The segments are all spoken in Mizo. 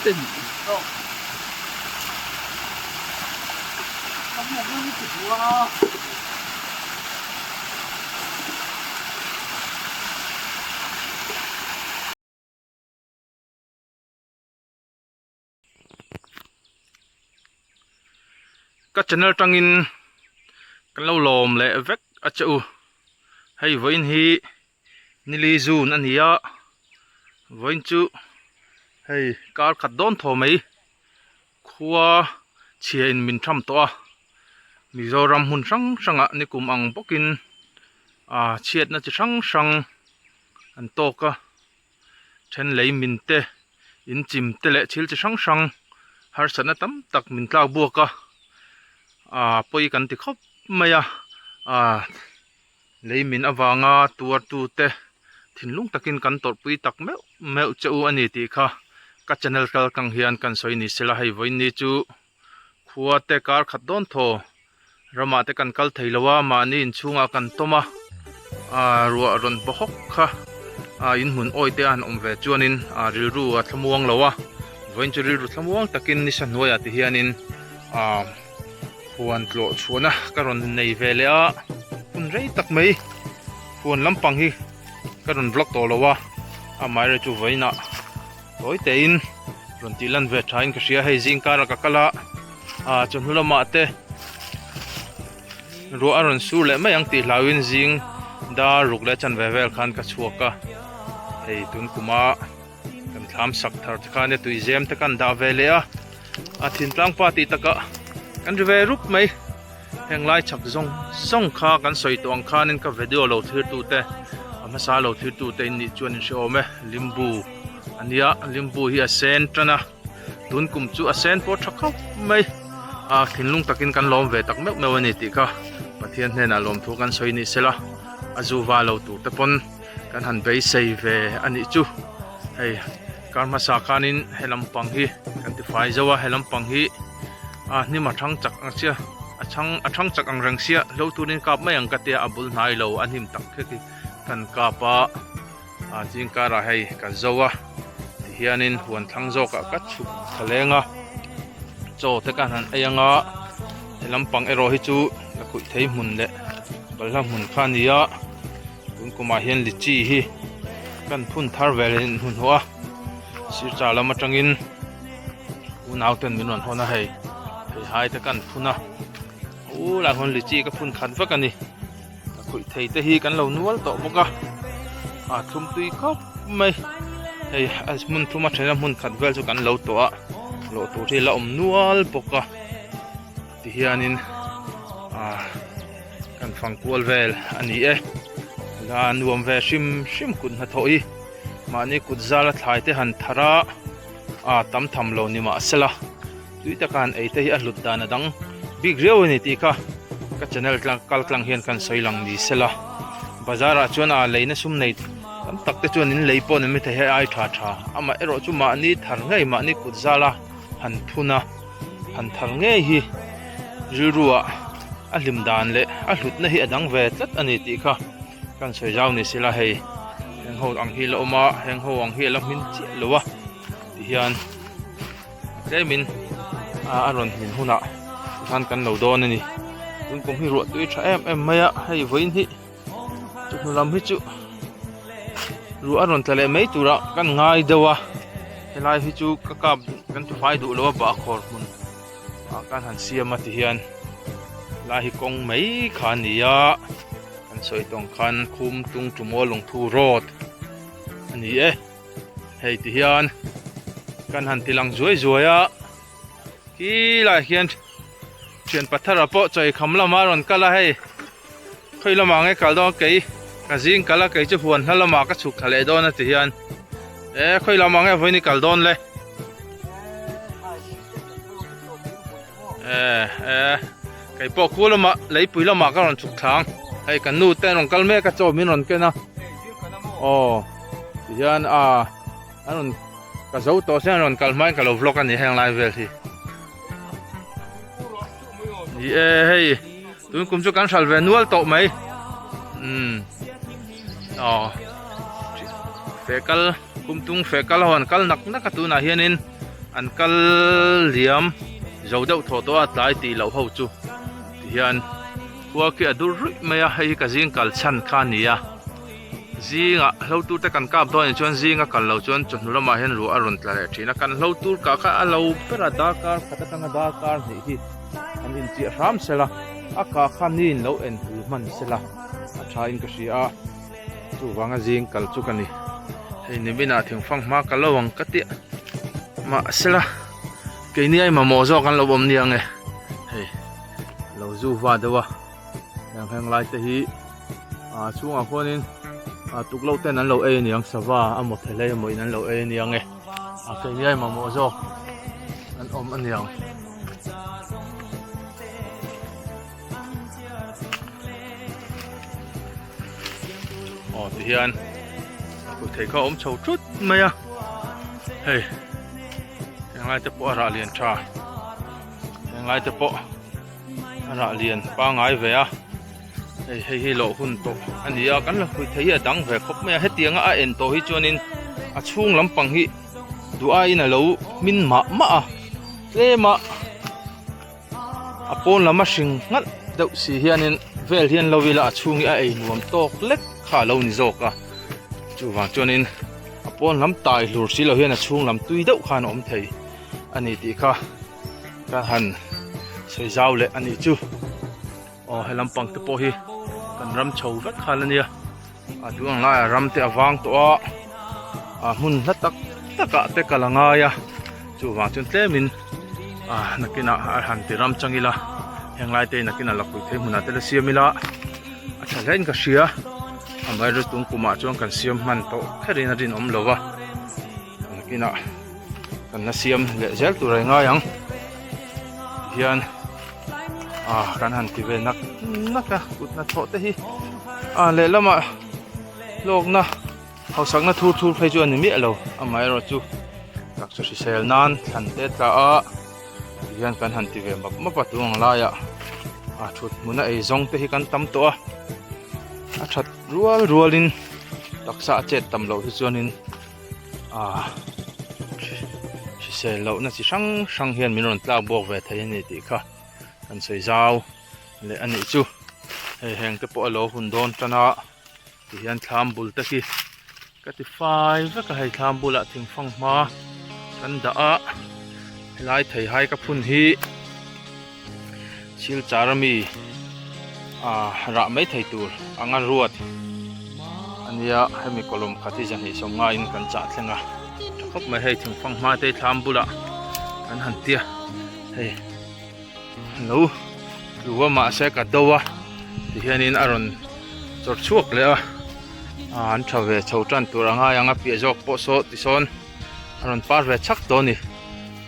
Ka channel tangin kan lo lawm leh vek a che u. Hei vawiin hi nili zun a ni a, vawiin chu hei kar khat dawn thaw mai khua chhia in min tham tawh a, Mizoram hmun hrang hrangah nikum ang bawkin ah chhiatna chi hrang hrang an tawk a. Then lei min te, in chim te leh thil chi hrang hrang harsatna tam tak min tlak buak a, aaa pawi kan ti khawp mai a, aaa lei min avanga tuar tu te thinlung takin kan tawrhpui tak meuh meuh che u a ni tih kha ka channel kal kang hian kan sawi ni sela hei vawiin chu khua te kar khat dawn thaw ramah te kan kal thei lo a mahni inchhungah kan tawm a ah ruah rawn paw hawk kha ah in hmun awi te a han awm ve chuanin ah rilru a thlamuang lo a vawiin chu rilru thlamuang takin nisa hnuaiah ti hianin ah huan tlawh chhuahna ka rawn nei ve leh a hun rei tak mai huan lampang hi ka rawn vlog tawh lo a amaherawhchu chu vawiinah tawi tein rawn tih lan ve thain ka hria hei zing kara ka kal a ah chawhnu lamah te ruah a rawn sur leh mai ang tih hlauhin zing dar ruk leh chanve vel khan ka chhuak a hei tun kuma kan thlam sak thar te khan e tui zem te kan dah ve leh a a thintlang pa tih takah kan ri ve rup mai. Heng lai chak zawng zawng kha kan sawi tawh ang khanin ka video lo thlir tute a hmasa lo thlir tute in nih chuan in hre awm e limbu a nia limbu hi a sen tan a tun kum chu a sen pawh tha khawp mai a thinlung takin kan lawm ve tak meuh meuh a ni tih kha Pathian hnenah lawmthu kan sawi ni sela a zuva lo tur te pawn kan han beisei ve a nih chu hei kar hmasa khanin he lampang hi kan tifai zo a he lampang hi a hnim a thang chak ang sia a chhang a thang chak ang reng sia hlo turin kap mai ang ka tia a bul hnai lo a hnim tak khek hi kan kap a ah ching karah hei ka zo a tihianin huan thlang zawkah ka chhuk thla leng a chaw te kan han ei anga he lampang erawh hi chu la khuih thei hmun leh balhla hmun kha a ni a tun kumah hian lichi hi kan phun thar ve leh hnuhnawh a sircha lam atangin. Unau ten min rawn hawn a hei theihai te kan phun a u lai hawn lichi ka phun khat vek a ni a khuih thei te hi kan lo nual tawh bawk a a thlum tui khawp mai hei a hmun thum a then a hmun khat vel chu kan lo tawh a lawh tur hi la awm nual bawk a tihianin ah kan fang kual vel a ni e la nuam ve hrim hrim kut hnathawh hi mahni kut zal a thlai te han thar a. a tam tham lo ni mahsela tui taka han ei te hi a hlut dan a dang bik riau a ni tih kha ka channel tlang kal tlang hian kan sawi lang ni sela bazar ah chuan a leina sum nei tam tak te chuan in lei pawh ni maithei hei ai tha tha amah erawh chu mahni thar ngei mahni kut zala han thun a han thar ngei hi rilru ah a hlim dan leh a hlutna hi a dang ve tlat a ni tih kha kan sawi zau ni sela hei. Heng ho ang hi la awm a heng ho ang hi a la hmin chiah lo a tihian tlemin a rawn hmin hunah tikhan kan lo dawn a ni tun kum hi ruah tui tha em em mai a hei vawiin hi chawhnu lam hi chu ruah a rawn tla leh mai turah kan ngai deuh a helai hi chu ka kap kan tifai duh lo a bahkhawr hmun ah khan han siam a tihian helai hi kawng mai kha a ni a. Kan sawi tawng khan khum tung tumawl lungthu road a ni e hei ti hian kan han ti lang zuai zuai a khi lai hian thian pathara pawh chawi kham lama rawn kal a hei khawi lamah nge kal dawn kei ka zing kal a kei chu huan hla lamah ka chhuk thla leh dawn a ti hian e khawi lamah nge vawiin i kal dawn le Eh eh kei pawh khu lamah leipui lamah ka rawn chhuk thlang hei kan nu te an rawn kal mek a chaw min rawn ken a aw tihian a an rawn ka zo tawh se an rawn kal hmain ka lo vlog a ni heng lai vel hi ni e hei tun kum chu kan hral ve nual tawh mai umm aw feh kal kum tung feh kal ho an kal nak nak a tunah hianin. An kal liam zo deuh thawh tawh a tlai tih loh ho chu tihian khua khi a dur ruih mai a hei hi ka zing kal chhan kha a ni a zingah hlo tur te kan kap dawn anih chuan zinga kal loh chuan chawhnu lamah hian ruah a rawn tla leh thin a kan hlo tur kah kha a lo ber a darkar khat atanga darkar hnih hi an inchiah hram sela a kah kha ni in lo en hul hman sela a tha in ka hria a. Chuvanga zing kal chu ka ni. Hei niminah thingfang hma ka lo ang ka tia. Mahsela keini ai mamawh zawk an lo awm nia nge. Hei lo zu va deuh a. Heng heng lai te hi a chhungah khuanin a tukloh ten an lo ei aniang sava a maw thelei emaw in an lo ei ania nge. A keini ai mamawh zawk an awm aniang. Aw ti hian a kut thei kha a awm chho thut mai a hei henglai te pawh a rah lian tha henglai te pawh a rah lian pangai ve a hei hei hi lawh hun tawh a ni a kan la kut thei hi a dang ve khawp mai a hetianga a en tawh hi chuanin a chhung lampang hi duh aiin a lo hmin mah mah a tlem a. A pawn lam a hring nghalh deuh si hianin vel hian lo ila a chhung hi a ei nuam tawk lek kha a lo ni zawk a chuvang chuanin a pawn lam tai hlur si lo hian a chhung lam tui deuh khan a awm thei a ni tih kha ka han sawi zau leh a nih chu aw he lampang te pawh hi kan ram chho vek khan a nia a duh ang laiah ram te a vang tawh a a hmun hla tak takah te kal a ngai a chuvang chuan tlemin ah nakinah a han ti ram chang ila heng lai te nakinah lakpui thei hmunah te la siam ila a tha hlein ka hria amaherawhchu tun kumah chuan kan siam hman tawh kherin a rinawm lo va nakinah kan la siam leh zel tur a ngai ang tihian. Ah kan han ti ve nak nak a kut hnathawh te hi ah lehlamah hlawkna hausakna thur thur phei chu a ni miah lo amaherawh chu taksa hrisel nan thlan te tla a tihian kan han ti ve map map a tun ang laiah ah thut hmuna ei zawng te hi kan tam tawh a a that rual rualin taksa a chet tam loh hi chuanin. Ah hrisel lohna chi hrang hrang hian min rawn tlak bawk ve thei a ni tih kha kan sawi zau leh a nih chu hei heng te pawh a lo hun dawn tan a tihian thlam bul te khi ka ti fai vek a hei thlam bulah thingfang hma kan dah a helai theihai ka phun hi Silchar ami ah rah mai thei tur anga ruat ania hemi kawlawm khat hi zahnih sawm ngaiin kan chah thleng a tha khawp mai hei thingfang hma te thlam bulah an han tia hei lo tlu a mahse ka do a tihianin a rawn chawr chhuak leh a ah an tha ve chho tan tur a ngai ang a piah zawk pawh saw tisawn a rawn par ve chak tawh a ni.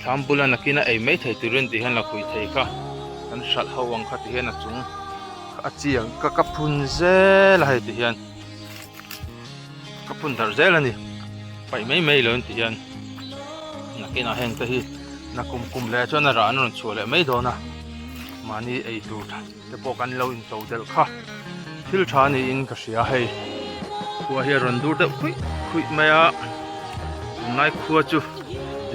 Thlam bula nakin a ei mai thei turin tih hian lakhuih thei kha kan hralh ho ang kha ti hian a chung a chiang ka ka phun zel a hei ti hian ka phun darh zel a ni paih mai mai lo in ti hian nakinah heng te hi nakum kum leh chuan a rah an rawn chhuah leh mai dawn a mahni ei tur te pawh kan lo in to delh kha thil tha niin ka hria hei khua hi a rawn dur deuh khuih khuih mai a tunlai khua chu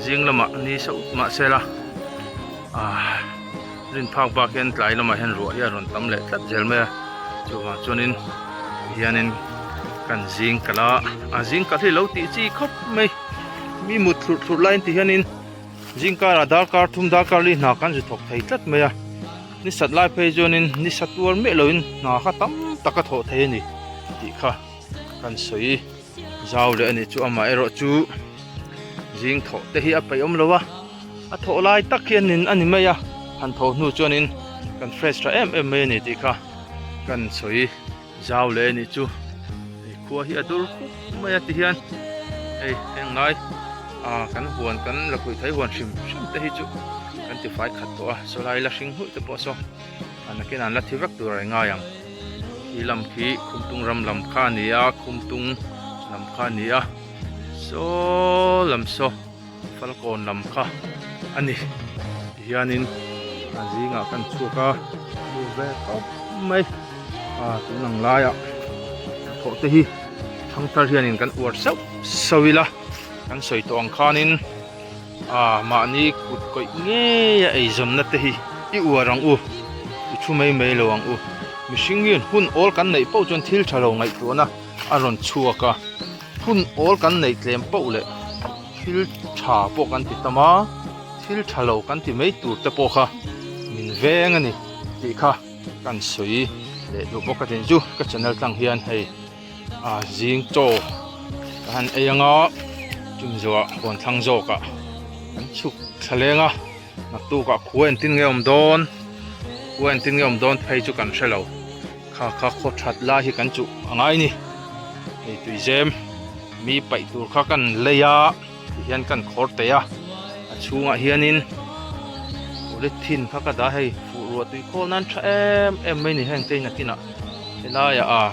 zing lamah ni sauh mahse la ah rin phak bak hian tlai lamah hian ruah hi a rawn tam leh tlat zel mai a chuvang chuanin hianin kan zing kalh a a zing kalh hi lo tih chi khawp mai mi mut thlurh thlurh laiin ti hianin zing karah darkar thum darkar li hna kan zu thawk thei tlat mai a. Ni sat lai phei chuanin ni sa tuar miah loin hna kha tam tak a thawh thei a ni tih kha kan sawi zau leh a nih chu amaherawh chu zing thawh te hi a peih awm lo a a thawh lai tak hi a nin a ni mai a han thawh hnu chuanin kan fresh tha em em mai a ni tih kha kan sawi zau leh a nih chu hei khua hi a dur khup mai a ti hian hei heng lai ah kan huan kan lakhuih thei huan hrim hrim te hi chu kan ti fai khat tawh a sawlai la hring hmuih te pawh saw a nakin an la thi vek tur a ngai ang khi lam khi khumtung ram lam kha a ni a khumtung lam kha a ni a saw lam saw falkawn lam kha a ni tihianin a zingah kan chhuak a nu ve khawp mai a tun ang laiah thawh te hi thangthar hianin kan uar sauh sauh ila kan sawi tawh ang khanin. Aa mahni kut kawih ngei a eizawnna te hi i uar ang u, i thu mai mai lo ang u. Mihring hian hun awl kan neih poh chuan thil tha lo ngaihtuahna a rawn chhuak a, hun awl kan neih tlem poh leh thil tha pawh kan ti tam a, thil tha lo kan ti mai tur te pawh kha min veng a ni tih kha kan sawi leh duh bawk a tin chu ka channel tlang hian hei. A zing chaw ka han ei anga chumi zawhah huan thlang zawkah an chhuk thla leng a naktukah khua engtin nge awm dawn khua engtin nge awm dawn phei chu kan hre lo kha kha khaw that lai hi kan chuh a ngai ni hei tuizem mi paih tur kha kan lei a tihian kan khawr teh a a chhungah hianin polythene kha ka dah hei fuh ruah tui khawl nan tha em em mai ni heng te in a kinah helaiah a.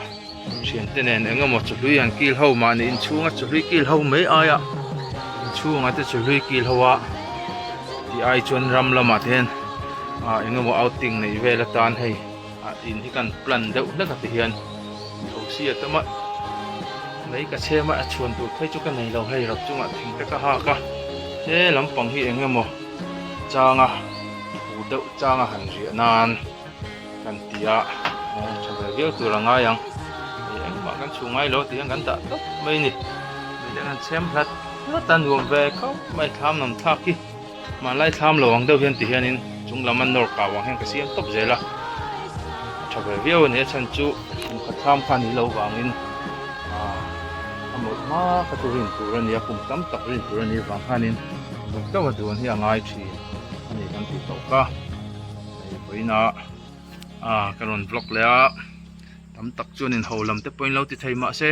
Thiante nen eng emaw chawhlui an kil ho mahni inchhunga chawhlui kil ho mai aia inchhunga te chawhlui kil ho a tih ai chuan ram lamah te hian ah eng emaw outing neih vel atan hei ah in hi kan plan deuh hlek a ti hian thosi a tam a lei ka chhem a a chhuan tur phei chu ka nei lo hei rap chungah thing te ka hak a he lampang hi eng emaw changa hu deuh changa han riah nan. Kan ti a, tha ve viau tur a ngai ang. Hei engmah kan chhu ngai lo tih hian kan dah tawp mai a ni. Hei hian an chhem hlat hlat a nuam ve khawp mai thlam lam thlak hi. Hmanlai thlam lo ang deuh hian ti hianin chung lam an nawr kau ang hian ka siam tawp zel a. A tha ve viau a ni a chhan chu kum khat thlam kha ni lo vangin a mawlh hma kha chu rin tur a ni a, kum tam tak rin tur a nih vang khanin zuk deuh a duan hi a ngai thin a ni kan tih tawh kha. Hei vawiin a ah ka rawn vlog leh a tam tak chuan in ho lam te pawhin lo ti thei mahse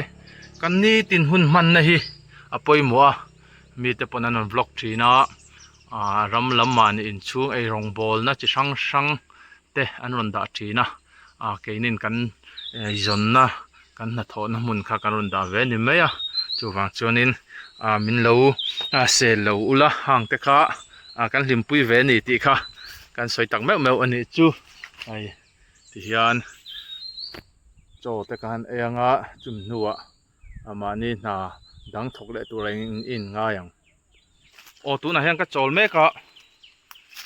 kan nitin hun hmanna hi a pawimawh a mite pawn an rawn vlog thin a ah ram lam mahni inchhung eirawng bawlna chi hrang hrang te an rawn dah thin a ah keinin kan eizawnna kan hnathawhna hmun kha kan rawn dah ve a ni mai a chuvang chuanin ah min lo sel lo ula hang te kha ah kan hlimpui ve a ni tih kha kan sawi tak meuh meuh a nih chu hei tihian chaw te ka han ei anga chumi hnuah mahni hna dang thawk leh tur a in ngai ang aw tunah hian ka chawl mek a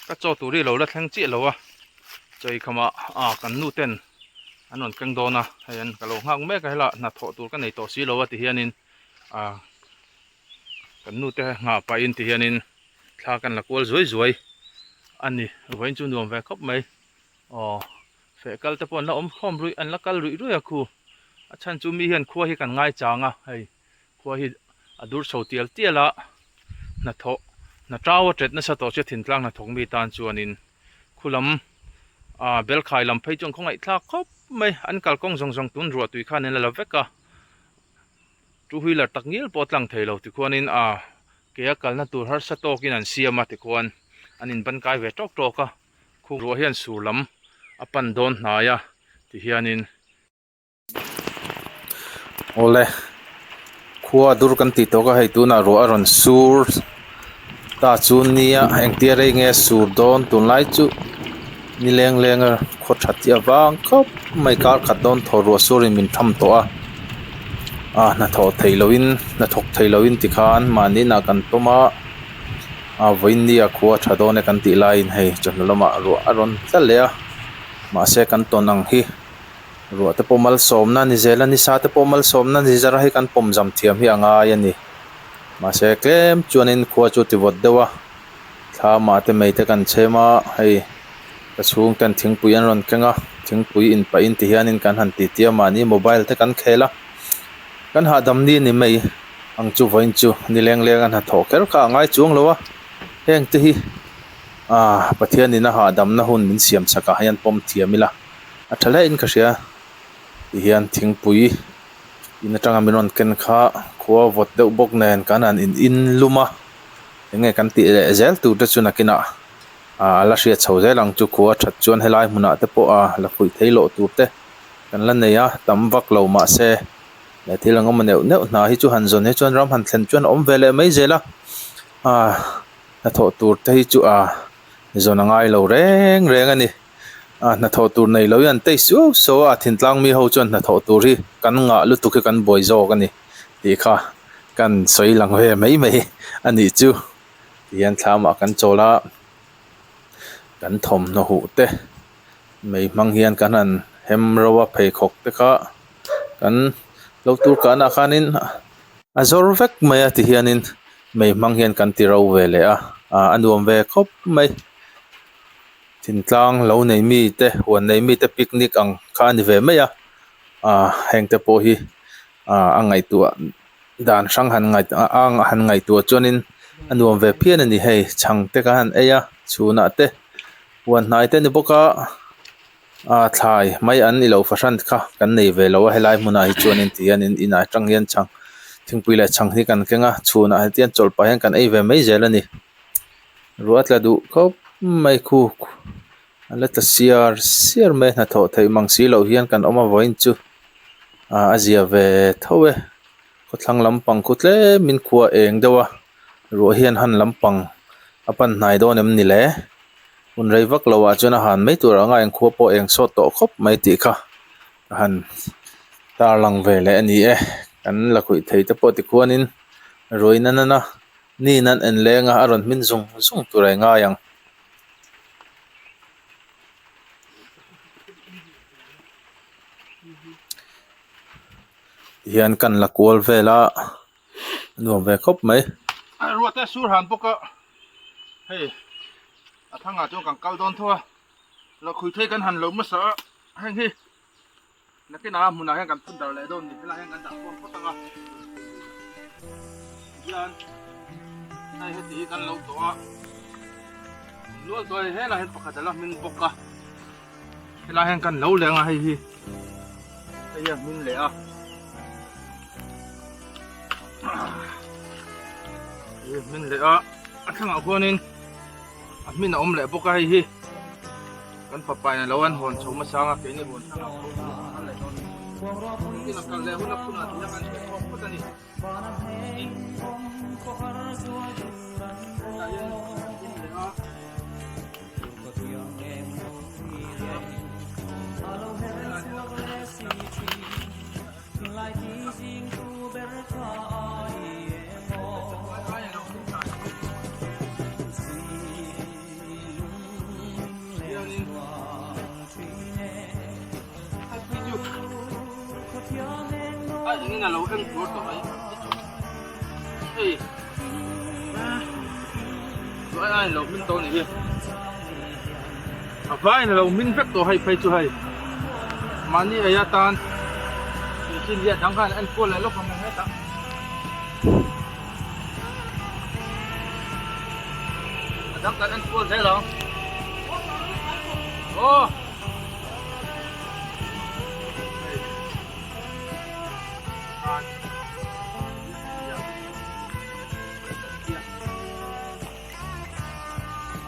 ka chaw tur hi lo la thleng chiah lo a chawi khamah ah kan nu ten an rawn keng dawn a hei an ka lo nghak mek a hela hnathawh tur ka nei tawh si lo a ti hianin ah kan nu te nghah pahin ti hianin thla kan la kual zuai zuai a ni vawiin chu nuam ve khawp mai aw feh kal te pawh an la awm khawm ruih an la kal ruih ruih a khu a chhan chu mi hian khua hi kan ngaichang a hei. Khua hi a dur chho tial tial a, hnathawh hna tau a tet nasa tawh chu thintlang hnathawk mi tan chuanin khu lam ah belkhai lam phei chuan khawngaih thlak khawp mai an kalkawng zawng zawng tun ruah tui khan an la la vek a, two wheeler tak ngial pawh a tlang thei lo tikhuanin ah ke a kalna tur harsa tawkin an siam a tikhuan an inban kai ve tawk tawk a, khu ruah hian sur lam a pan dawn hnai a tihianin. Awle khua dur kan tih tawk a hei tunah ruah a rawn sur ta chu nia engtia rei nge sur dawn tunlai chu ni leng leng a khaw that hi a vang khawp mai kar khat dawn thaw ruah sur in min tham tawh a ah hnathawh theih loh in hnathawk theih loh in tikhan mahni inah kan tawm a ah vawiin ni a khua tha dawn e kan tih laiin hei chawhnu lamah ruah a rawn tla leh a mahse kan tawn ang hi. Ruah te pawh malsawmna ni zel a nisa te pawh malsawmna ni zar a hei kan pawm zam thiam hi a ngai a ni. Mahse tlem chuanin khua chu ti vawt deuh a, thlamah te mei te kan chhem a, hei ka chhung ten thingpui an rawn keng a, thingpui in pahin ti hianin kan han ti tia mahni mobile te kan khel a, kan hahdam ni a ni mai ang chu vawiin chu ni leng leng a hnathawh kher kha a ngai chuang lo a, heng te hi ah Pathianin a hahdamna hun min siam chakah hian pawm thiam ila. A tha hle in ka hria ti hian thingpui in atanga min rawn ken kha khua vawt deuh bawk nen kan han in in lum a enge kan tih leh zel tur te chu nakinah ah a la hriat chho zel ang chu khua that chuan helai hmunah te pawh a la fuih thei loh tur te kan la nei a tam vak lo mahse leh thil ang awm neuh neuh hna hi chu han zawn hi chuan ram han thlen chuan a awm ve leh mai zel a ah hnathawh tur te hi chu ah zawn a ngai lo reng reng a ni. A hnathawh tur nei lo hi an tei suau suau a, thintlang mi ho chuan hnathawh tur hi kan ngah lutuk hi kan buai zawk a ni tih kha kan sawi lang ve mai mai a nih chu. Tihian thlam ah kan chawl a kan thawmhnaw huh te mei hmang hian kan han hem ro a pheikhawk te kha kan lo tur kahna ah khanin a zawr vek mai a tihianin mei hmang hian kan ti ro ve leh a ah a nuam ve khawp mai thingtlang lo nei mi te huan nei mi te picnic ang kha a ni ve mai a ah heng te pawh hi ah a ngaihtuah dan hrang han ngaih a han ngaihtuah chuanin a nuam ve phian a ni hei chhang te kha han ei a chhunah te huan hnai te a ni bawk a ah thlai mai an ni lo fahran kha kan nei ve lo a helai hmunah hi chuanin ti hianin inah atang hian chhang thingpui leh chhang hi kan keng a chhunah hetiang chawlh pah hian kan ei ve mai zel a ni ruah a tla duh khawp mai khu a la tla siar siar mai a hnathawh theih mang si loh hian kan awm avawiin chu ah a zia ve tho e khawthlang lampang khu tlemin khua eng deuh a ruah hian han lampang a pan hnai dawn em ni le hun rei vak lo ah chuan a han mai tur anga eng khua pawh eng sawt tawh khawp mai tih kha a han tarlang ve leh a ni e kan la khuih thei te pawh tikhuanin ruai na nana ni nan en leng a a rawn hmin zung zung tur a i ngai ang. Hian kan la kual vel a nuam ve khawp mai. Ruat te sur han bawk a hei a thangah chuan kan kal dawn tho a lakhui phei kan han lo hmasa a heng hi Nakinah hmunah hian kan phun darh leh dawn ni helaiah hian kan dah khawm phawt ang a tihian hei heti hi kan lo tawh a nual tawh a hei helaiah hian pakhat a la hming bawk a helaiah hian kan lo leh ang a hei hi hei hi a hming leh a hei a hming leh a a thlangah khuanin a hmin a awm leh bawk a hei hi. Kan fapa in alo an hawn chho hmasa anga keini hawn thlang ang tho chu a kal leh dawn a ni. Tin a kal leh hun a phunah ti hian kan hre chhuak phawt a ni. Hetah hian kan in leh a. A engin a lo eng tur tawh mai hei chu ai ai lo hmin tawh a nih hi a vaiin a lo hmin vek tawh hei phei chu hei mahni ei atan chin lian dang khan a enkual leh lawk ang hetah. A dang kan en kual zel ang. Aw.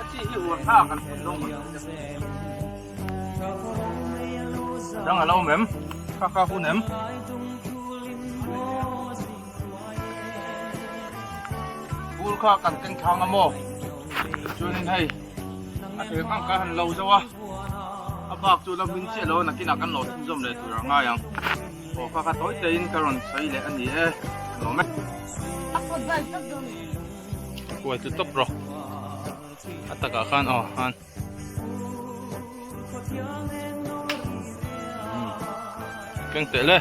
A chi hi huan tha kan phun dawn mai. Dang a lo awm em? Kha kha hun em? Bur kha kan keng thlang a maw chuanin hei a thei ang kan han lo zo a a bak chu la hmin chiah lo a nakinah kan lo chhunzawm leh tur a ngai ang aw kha kha tawi teiin ka rawn sawi leh a ni e ka lawm e. Kuai chu tawp rawh a takah khan aw han. Keng teh le.